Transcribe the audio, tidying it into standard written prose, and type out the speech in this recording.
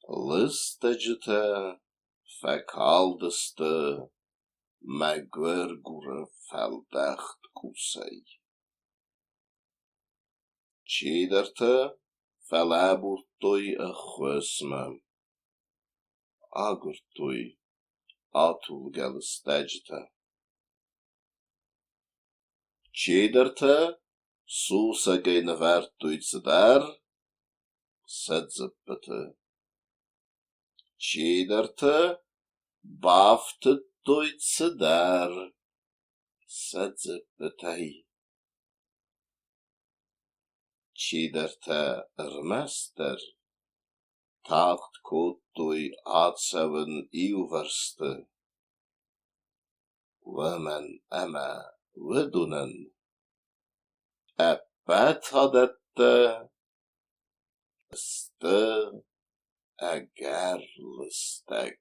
Лыстӕджытӕ фӕкалдысты мӕгуыргуры фӕлдӕхт къусӕй. Чидӕртӕ фӕлӕбурдтой ӕххуысмӕ, агуырдтой атулгӕ лыстӕджытӕ. Чидӕртӕ сусӕгӕй нывӕрдтой цыдӕр сӕ дзыппыты. Чидӕртӕ бафтыдтой цыдӕр сӕ дзыппытӕй. Чидӕртӕ ӕрмӕстдӕр тагъд кодтой ацӕуын иувӕрсты, уымӕн ӕмӕ уыдонӕн ӕппӕт адӕттӕ сты ӕгӕр лыстӕг.